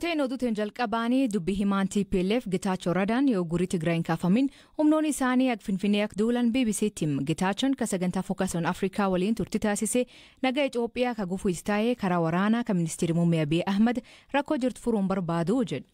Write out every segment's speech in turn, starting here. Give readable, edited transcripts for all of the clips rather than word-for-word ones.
Teen oduutiin jalqabaanii dubbi himaan TPLF Getaachoo Radaan yoo gurii Tigraay hin kaafamin humnoonni isaanii akka Finfinnee akka duulan BBC'tti hime. Getaachoon kan sagantaa Focus on Africa waliin turtii taasise nagaa Itoophiyaa ka gufuu itti taa'ee karaa waraanaa kan ministeerri muummee Abiy Ahmad rakkoo jirtu furuun barbaadu jedhe.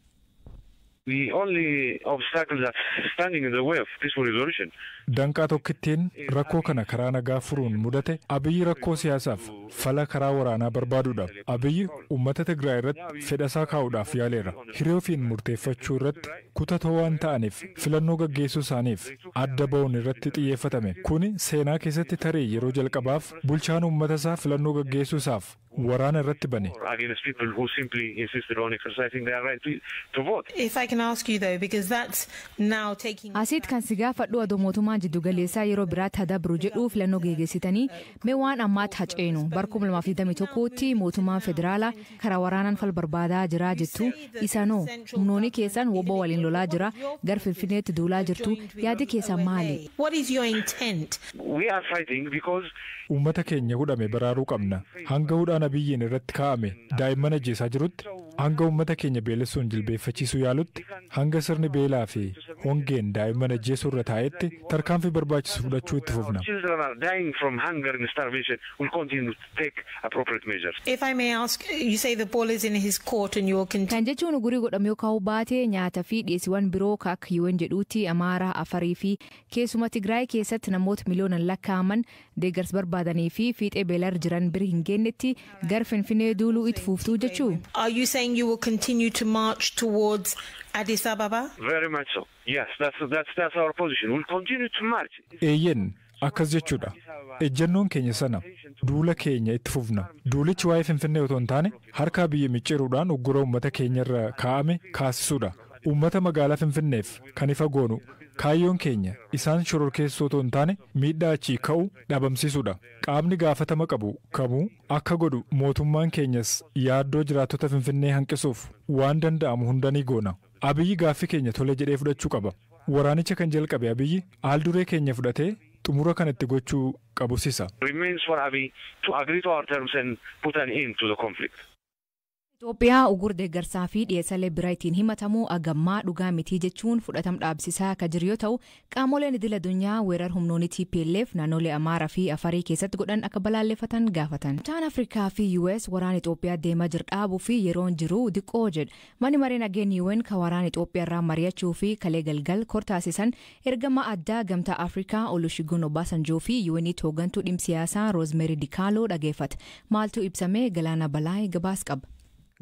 The only obstacle that's standing in the way of peaceful resolution. Danqaa tokkittiin rakkoo kana karaa nagaa furuun mudate Abiyyi rakkoo siyaasaaf fala karaa waraanaa barbaaduudha. Abiyyi uummata Tigraay irratti fedhasaa kaa'uudhaaf yaaleera. Hiree ofiin murteeffachuu irratti kutatoo waan ta'aniif filannoo gaggeessuu isaaniif adda ba'uun irratti xiyyeeffatame. Kuni seenaa keessatti tarii yeroo jalqabaaf bulchaan uummata isaa filannoo gaggeessuu isaaf waraana irratti bane. Against people who simply insisted on exercising their right to vote. If I can ask you, though, because that's now taking. Asitti kan si gaafadhu adoo mootummaan jiddu galeessaa yeroo biraatti hadabru jedhu filannoo geggeessitanii mee waan ammaatti haceenu bara 2021tti mootummaan federaalaa karaa waraanaan fal barbaadaa jira jettu isanoo humnoonni keessan WBO waliin lolaa jira gara Finfinneetti duulaa jirtu yaadi keessan maali? What is your intent? We are fighting because Uummata keenya hudhame baraaruu qabna. Hanga hudhaan Abiyyiin irratti kaa'ame daa'imman ajjeesaa jirutti, hanga uummata keenya beelessuun jilbeeffachiisuu yaalutti, hanga sirni beelaa fi hongeen daa'imman ajjeesuu irra taa'etti tarkaanfii barbaachisu fudhachuu itti fufna. Children are dying from hunger and starvation, we'll continue to take appropriate measures. If I may ask, you say the ball is in his court and you will continue. Kan jechuun ugurii godhame yoo kaa'uu baate nyaata fi dhiyeessiiwwan biroo ka akka UN jedhuutti Amaaraa, Afarii fi keessuma Tigraay keessatti namoota miliyoonaan lakkaa'aman deeggarsa barbaadanii fi fiixee beelarra jiran bira hin geenyetti gara Finfinnee duuluu itti fuftuu jechuu. Are you saying you will continue to march towards Addis Ababa? Very much so. Yes, that's our position. We'll continue to march. Eeyyen, akkas jechuudha. Ejjennoon keenya sana duula keenya itti fufna. Duulichi waa'ee Finfinnee otoo hin taane harka biyya micciiruudhaan uggura uummata keenya irra kaa'ame kaasisuudha. Uummata magaalaa Finfinneef kan ifa goonu kaayyoon keenya isaan shororkeessoo otoo hin taane miidhaa achii ka'u dhabamsiisuudha. Qaamni gaafatama qabu kamuu akka godhu mootummaan keenyas yaaddoo jiraattota Finfinnee hanqisuuf waan danda'amu hunda ni goona. Abiyyi gaaffii keenya tole jedhee fudhachuu qaba. Waraanicha kan jalqabe Abiyyi haal duree keenya fudhatee xumura kan itti gochuu qabus isa. Remains for Abiy to agree to our terms and put an end to the conflict. Itoophiyaa ugur deeggarsaa fi dhiyeessalee biraa ittiin himatamuu agammaa dhugaa mitii jechuun fudhatam dhaabsisaa akka jiru yoo ta'u, qaamoleen idil addunyaa weerar humnoonni TPLF naannolee Amaaraa fi Afarii keessatti godhan akka balaaleffatan gaafatan. Gamtaan Afrikaa fi US waraana Itoophiyaa deemaa jiru dhaabuu fi yeroon jiru diqqoo jedha. Manni maree nageenya UN kan waraana Itoophiyaa irraa mari'achuu fi kalee galgal kortaasisan ergama addaa Gamtaa Afrikaa Olusegun Obasanjoo fi UN'tti hooggantuu dhimma siyaasaa Roozmeeri Dikaaloo dhageeffata. Maaltu ibsame? Galaana Balaa gabaas qaba.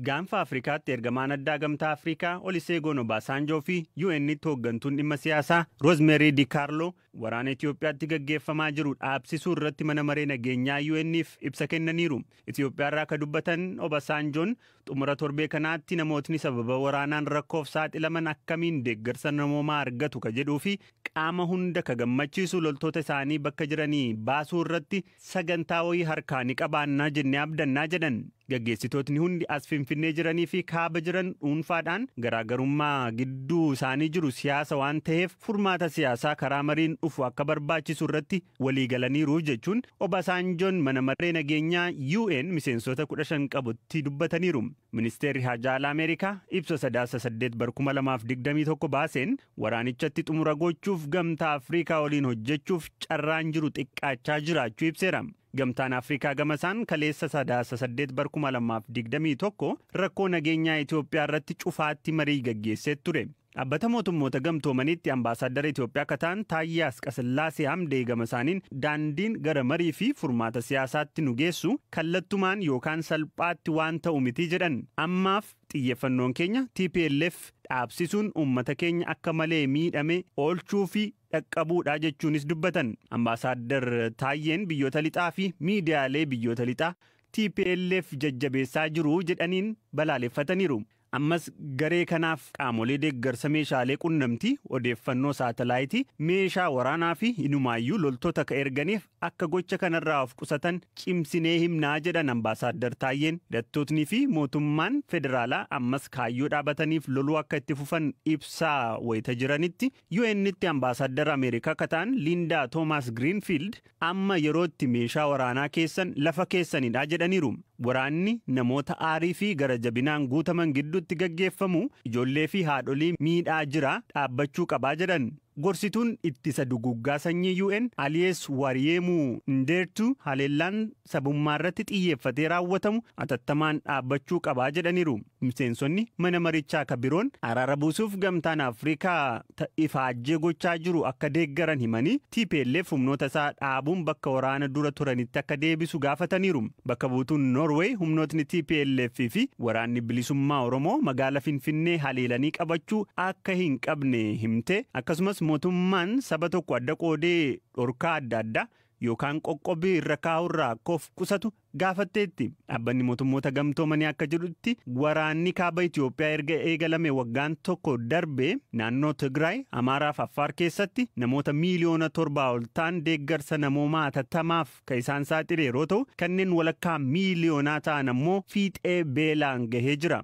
Gaanfa Afrikaatti ergamaan addaa Gamtaa Afrikaa Olusegun Obasanjoo fi UN'tti hooggantuun dhimma siyaasaa Roozmeeri Di Kaarloo waraana Itoophiyaatti gaggeeffamaa jiru dhaabsisuu irratti mana maree nageenyaa UN'if ibsa kennaniiru. Itoophiyaa irraa akka dubbatan Obasanjoon xumura torbee kanaatti namootni sababa waraanaan rakkoof saaxilaman akkamiin deeggarsa namoomaa argatu ka jedhuu fi qaama hunda ka gammachiisu loltoota isaanii bakka jiranii baasuu irratti sagantaa wayii harkaa ni qabaannaa jennee abdannaa jedhan. Gaggeessitootni hundi as Finfinnee jiranii fi kaaba jiran dhuunfaadhaan garaagarummaa gidduu isaanii jiru siyaasa waan ta'eef furmaata siyaasaa karaa mariin dhufu akka barbaachisu irratti walii galaniiru jechuun Obasanjoon mana maree nageenyaa UN miseensota 15 qabutti dubbataniiru. Ministeerri Haajaa Alaa Ameerikaa ibsa Sadaasa 8 bar 2021 baaseen waraanichatti xumura gochuuf Gamtaa Afrikaa waliin hojjechuuf carraan jiru xiqqaachaa jiraachuu ibseera. Gamtaan Afrikaa gamasaan kaleessa Sadaasa 8 bar 2021 rakkoo nageenyaa Itoophiyaa irratti cufaatti marii gaggeessee ture. Dhaabbata Mootummoota Gamtoomaniitti ambaasaaddara Itoophiyaa akka ta'an Taayyee Asqasillaasee Hamdee gama isaaniin daandiin gara marii fi furmaata siyaasaatti nu geessu kallattumaan yookaan salphaatti waan ta'u miti jedhan. Ammaaf xiyyeeffannoon keenya TPLF dhaabsisuun uummata keenya akka malee miidhame oolchuu fi dhaqqabuudha jechuunis dubbatan. Ambaasaaddar Taayyeen biyyoota lixaa fi miidiyaalee biyyoota lixaa TPLF jajjabeessaa jiru jedhaniin balaaleffataniiru. Ammas garee kanaaf qaamolee deeggarsa meeshaalee qunnamtii, odeeffannoo saatalaayitii, meeshaa waraanaa fi inumaayyuu loltoota ka erganiif akka gocha kanarraa of qusatan cimsinee himnaa jedhan ambaasaaddar Taayyeen. Hidhattootni fi mootummaan federaalaa ammas kaayyoo dhaabataniif loluu akka itti fufan ibsaa wayita jiranitti UN'tti ambaasaaddar Ameerikaa akka ta'an Lindaa Toomaas Giriinfiild amma yerootti meeshaa waraanaa keessan lafa keessanidha jedhaniiru. Waraanni namoota aarii fi gara jabinaan guutaman gidduutti gaggeeffamu ijoollee fi haadholii miidhaa jira, dhaabbachuu qabaa jedhan. Gorsituun ittisa duguggaa sanyii UN Aliyees Wariyeemuu Ndeertu haleellaan sabummaa irratti xiyyeeffatee raawwatamu atattamaan dhaabbachuu qabaa jedhaniiru. Miseensonni mana marichaa ka biroon araara buusuuf Gamtaan Afrikaa ifaajjee gochaa jiru akka deeggaran himanii, TPLF humnoota isaa dhaabuun bakka waraana dura turanitti akka deebisu gaafataniiru. Bakka buutuun Norway humnootni TPLF fi Waraanni Bilisummaa Oromoo magaala Finfinnee haleelanii qabachuu akka hin qabne himte, akkasumas mootummaan saba tokko adda qoodee dhorkaa adda addaa yookaan qoqqobbii irra kaa'urraa akka of qusatu gaafatteetti. Dhaabbanni Mootummoota Gamtoomanii akka jedhutti, waraanni kaaba Itoophiyaa erga eegalame waggaan tokko darbe naannoo Tigraay, Amaaraa fi Affaar keessatti namoota miiliyoona 7 ol ta'an deeggarsa namoomaa hatattamaaf kan isaan saaxile yeroo ta'u, kanneen walakkaa miiliyoonaa ta'an ammoo fiixee beelaan gahee jira.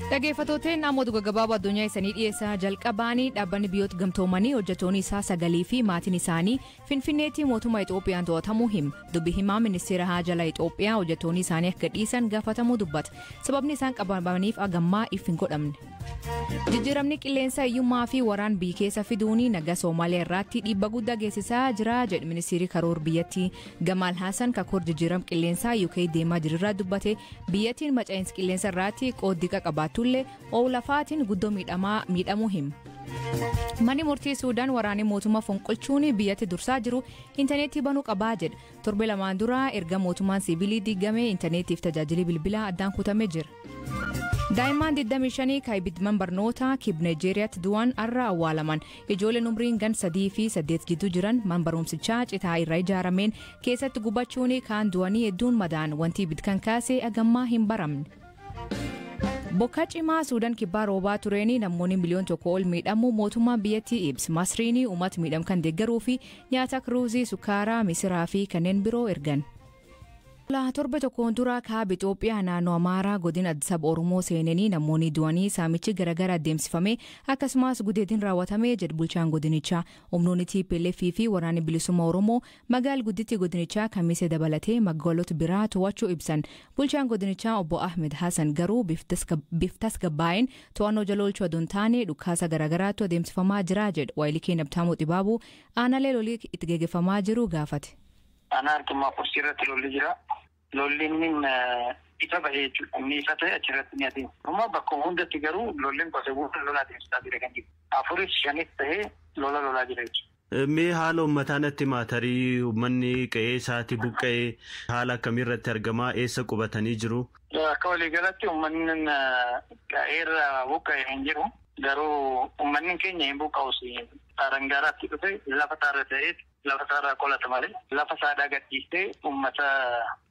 Dhaggeeffattooteen, namoota gaggabaaboo addunyaa isanii dhiyeessaa. Jalqabaanii, dhaabbanni Biyyoota Gamtoomanii hojjettoonni isaa sagalii fi maatiin isaanii Finfinneetti mootummaa Itoophiyaan to'atamuu hima. Dubbi himaa ministeera haajala Itoophiyaa hojjettoonni isaanii akka dhiisan gaafatamuu dubbata. Sababni isaan qabamaniif agammaa if hin godhamne. Jijjiiramni qilleensa hiyyummaa fi waraan biyya keessa fiduun nagaa Soomaaliyaa irratti dhiibba guddaa geessisaa jira jedhe ministeerri karoora biyyattii. Gamaal Haasan kakoor jijjiirama qilleensaa UK deemaa jirurraa dubbate. Biyyattiin maca'iinsa qilleensa irratti qooddii qabaatullee oolafaatiin guddoo miidhamuu hima. Manni murtii Suudaan waraanni mootummaa fonqolchuun biyyatti dursaa jiru intarneetii banuu qabaa jedha. Torbe 2 dura erga mootummaan siivilii diigame intarneetiif tajaajilli bilbilaa addaan kutamee jira. Daa'imman 25 kan ibidman barnoota kib Naayijeeriyaatti du'an har'a awwaalaman. Ijoolleen umriin gan 3 fi 8 gidduu jiran man barumsichaa citaa irraa ijaarameen keessatti gubachuun kaan du'anii hedduun madaan. Wanti ibid kan kaase agammaa hin baramne. Bokkaa cimaa Suudaan Kibbaa roobaa tureen namoonni miliyoona 1 ol miidhamuu mootummaan biyyattii ibsa. Masriin uummata miidham kan deeggaruu fi nyaata ruuzii, sukkaaraa, misiraa fi kanneen biroo ergan. Torbe tokkoon dura kaaba Itoophiyaa naannoo Amaaraa godina saba Oromoo seenanii namoonni du'anii, saamichi garaagaraa adeemsifame, akkasumas gudeediin raawwatame jedhu bulchaan godinichaa. Humnoonni TPLF fi Waraanni Bilisummaa Oromoo magaala gudditti godinichaa Kamisee dabalatee magaalota biraa to'achuu ibsan. Bulchaan godinichaa obbo Ahmed Hassan garuu biftas gabbaa'een to'annoo jala oolchuu aduun taane dhukaasa garaagaraatu adeemsifamaa jira jedhu. Waayilii Nabtaamuu Xibaabuu aanaalee lolii itti geggeeffamaa jiru gaafate. Aanaa Arjummaa Fursii irratti lolli jira. Lolli inni ifa bahee jechuudha. Inni ifa ta'e achirratti ni adeema. Amma bakkuma hundatti garuu lolli qotee bulaa lola adeemsisaa jira kan jiru. Afuris shanis ta'ee lola lolaa jira jechuudha. Mee haala uummataa natti maatarii, uummanni qe'ee isaatti buqqa'ee haala akkamii irratti argamaa, eessa qubatanii jiru? Akka waliigalatti uummanni qe'eerra buqqa'e hin jiru. Garuu uummanni keenya hin buqqa'us, arangaaraatti dhufe lafa isaarra ta'ee lafa isaarraa qolata malee lafa isaadhaa gadhiistee uummata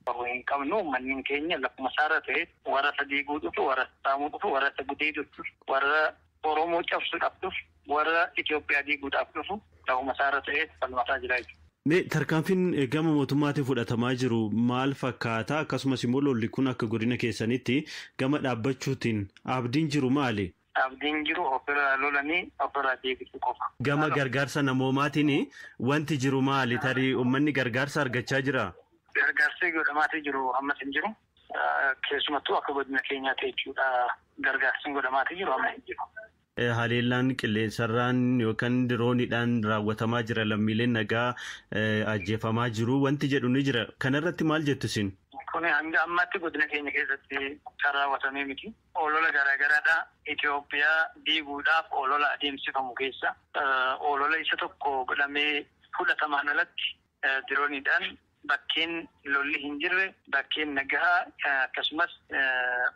bahu hin qabnu. Uummanni keenya lafuma isaarra ta'ee warra isa diiguu dhufu, warra saamuu dhufu, warra isa gudeedu dhufu, warra Oromoo cabsuudhaaf dhufu, warra Itoophiyaa diiguudhaaf dhufu lafuma isaarra ta'ee falmataa jira jechuudha. Mee tarkaanfiin gama mootummaatiin fudhatamaa jiru maal fakkaata? Akkasumas immoo lolli kun akka godina keessanitti gama dhaabbachuutiin abdiin jiru maali? Abdiin jiru ofirraa lolanii ofirraa deebisuu qofa. Gama gargaarsa namoomaatiin wanti jiru maali? Tarii uummanni gargaarsa argachaa jira? Gargaarsi godhamaatii jiru ammas hin jiru. Keessumattuu akka godina keenyaatti jechuudha, gargaarsi godhamaatii jiru amma hin jiru. Haleellaan qilleensarraan yookaan dirooniidhaan raawwatamaa jira, lammiileen nagaa ajjeefamaa jiru wanti jedhu ni jira. Kanarratti maal jettu isin? Kun hanga ammaatti godina keenya keessatti kan raawwatamee miti. Olola garaagaraadha. Itoophiyaa diiguudhaaf olola adeemsifamu keessa olola isa tokko godhamee fudhatamaan alatti dirooniidhaan bakkeen lolli hin jirre, bakkeen nagahaa, akkasumas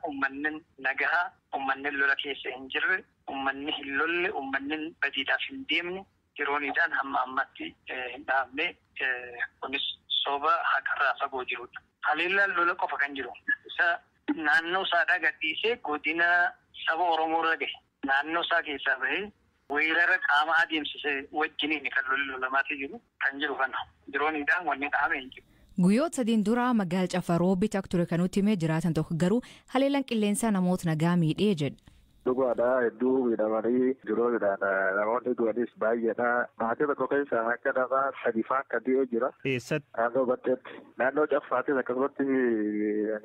uummanni nagahaa, uummanni lola keessa hin jirre, uummanni hin lolle, uummanni badiidhaaf hin deemne dirooniidhaan hamma ammatti hin dhahamne. Kunis soba haqarraa fagoo jirudha. Haleellaan lola qofa kan jiru. Isa naannoo isaadhaa gadhiisee godina saba Oromoo irra gahe. Naannoo isaa keessaa bahee weerara qaama adeemsise wajjiniin kan lolli lolamaatii jiru kan jiru kana. Dirooniidhaan wanni dhahame hin jiru. Guyyoota 3n dura magaala Cafaroo bitaa ture kan nutti himee jiraatan tokko garuu haleellaan qilleensaa namoota nagaa miidhee jedha. Dhugaadha, hedduu miidhamanii jiruudhaan namoonni du'anis baay'eedha. Maatii tokko keessa akka nama sadifaa akka du'e jira. Eessatti? Naannoo Batteetti. Naannoo Caffaattis akkasumatti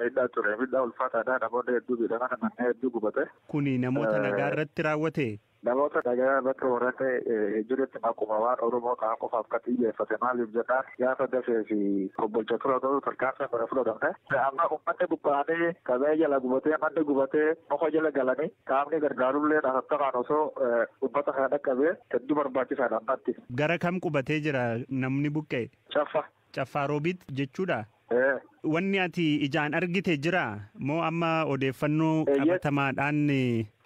miidhaa ture. Miidhaa ulfaataadha. Namoonni hedduu miidhaman, manneen hedduu gubate. Kuni namoota nagaa irratti raawwate? Namoota nagaa bakka warra jirutti maquma waan Oromoo ta'an qofaaf kan xiyyeeffate. Maaliif jennaan, gaafa Dasee fi Kombolcha tura ta'uu tarkaanfii kana fudhatamne. Amma uummanni buqqa'anii, qabee jala gubatee, manni gubatee, muka jala galanii, qaamni gargaarullee hatattamaan osoo uummata kana dhaqqabee hedduu barbaachisaadha ammatti. Gara kam qubatee jira namni buqqa'e? Caffa. Caffaa Roobiit jechuudha? Wanni ati ijaan argite jira moo amma odeeffannoo qabatamaadhaan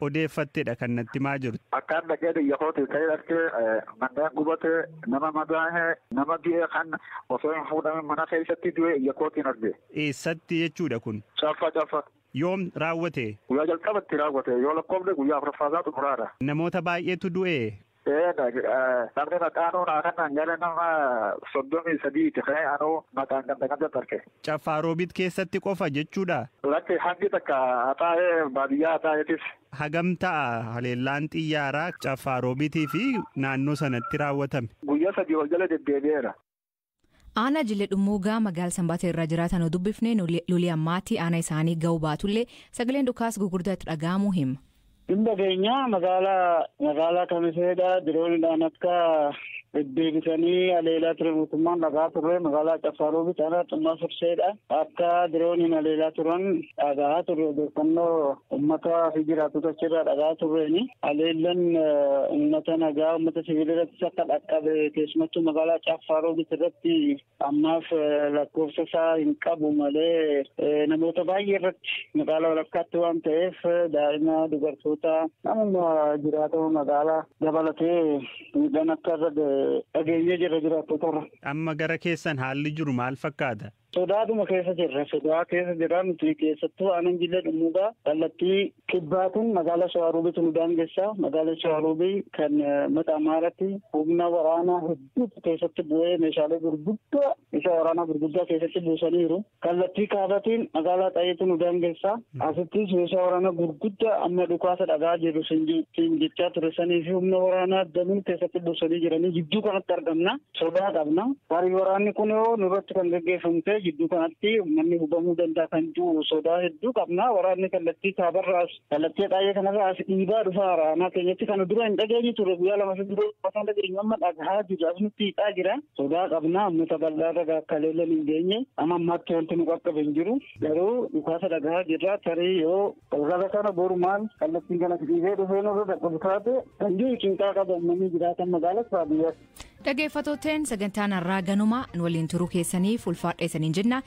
odeeffattedha kan natti himaa jirtu? Akkaan dhaqee biyya kootii ka'ee argee, manneen gubatee, nama madaa'ee, nama du'e, kan osoo hin fuudhamin mana keessatti du'e ija kootiin arge. Eessatti jechuudha kun? Caffa, Caffa. Yoom raawwate? Guyyaa jalqabatti raawwate, yoo lakkoofne guyyaa afuraffaasaa xumuraadha. Namoota baay'eetu du'e? Namni maqaanuu naa kanaan gara nama 33ti kan anuu maqaan ganda gandatti arge. Caffaa Roobiit keessatti qofa jechuudha? Lakki, hangi takka Haxaa'ee, baadiyyaa Haxaa'eetis. Hagam ta'a haleellaan xiyyaaraa Caffaa Roobiitii fi naannoo sanatti raawwatame? Guyyaa 3 ol jala deddeebi'eera. Aanaa Jilee Dhummuugaa magaala Sanbaata irraa jiraatan dubbifne, lolii ammaatti aanaa isaanii ga'uu baatullee sagaleen dhukaas gurguddaa itti dhaga'amuu hima. Dhimma keenya magaalaa Kamiseedha. Dirooniidhaan akka deddeebisanii haleelaa ture mootummaan dhagaa turre. Magaalaa Caffaa Roobiit aanaa Xummaa Furseedha. Akka dirooniin haleelaa turan dhagaa turre, odeeffannoo uummataa fi jiraattota achirraa dhagaa turreeni. Haleellan uummata nagaa, uummata siviilii irrattis akka dhaqqabe, keessumattuu magaalaa Caffaa Roobiit irratti ammaaf lakkoofsa isaa hin qabu malee namoota baay'ee irratti, magaalaa walakkaatti waan ta'eef, daa'ima, dubartoota, namuma jiraatama magaalaa dabalatee miidhaan akka irra dhageenyee jirra jiraattota irra. Amma gara keessan haalli jiru maal fakkaata? Sodaatuma keessa jirra. Sodaa keessa jirra nuti, keessattuu aanaan Jillee Dhummuugaa kallattii kibbaatiin magaalaa Shawaaruubiitu nu daangessa. Magaalaa Shawaaruubii kan mata Amaaraatti humna waraanaa hedduutu keessatti bu'ee, meeshaalee gurguddaa, meeshaa waraanaa gurguddaa keessatti buusaniiru. Kallattii kaabatiin magaalaa Xayeetu nu daangessa. Asittis meeshaa waraanaa gurguddaa amma dhukaasa dhagaa jiru siin jechaa ture sanii fi humna waraanaa danuu keessatti buusanii jiranii jidduu kanatti argamna. Sodaa qabna. Tarii waraanni kun yoo nurratti kan gaggeeffamu ta'e, jidduu kanatti uummanni hubamuu danda'a kan jiru sodaa hedduu qabna. Waraanni kallattii kaabarraas kallattii Xaayee kanarraas dhiibaa dhufaa aanaa keenyatti. Kan dura hin dhageenye ture, guyyaa 2 dura osoo dhageenyu amma dhagahaa jiru, as nutti hiixaa jira. Sodaa qabna. Uummata bal'aa irra akka haleellan hin geenye amma ammaatti wanti nu qaqqabe hin jiru. Garuu dhukaasa dhagahaa jirra. Tarii yoo galgala kana boru maal kallattiin kanas dhiibee dhufee nurra dhaqqabu taate kan jiru cinqaa qaba uummanni jiraatan magaalas baadiyyaas. Dhaggeeffattootni, sagantaan har'aa ganuma. Nu waliin turuu keessaniif ulfaadha isaniin jenna.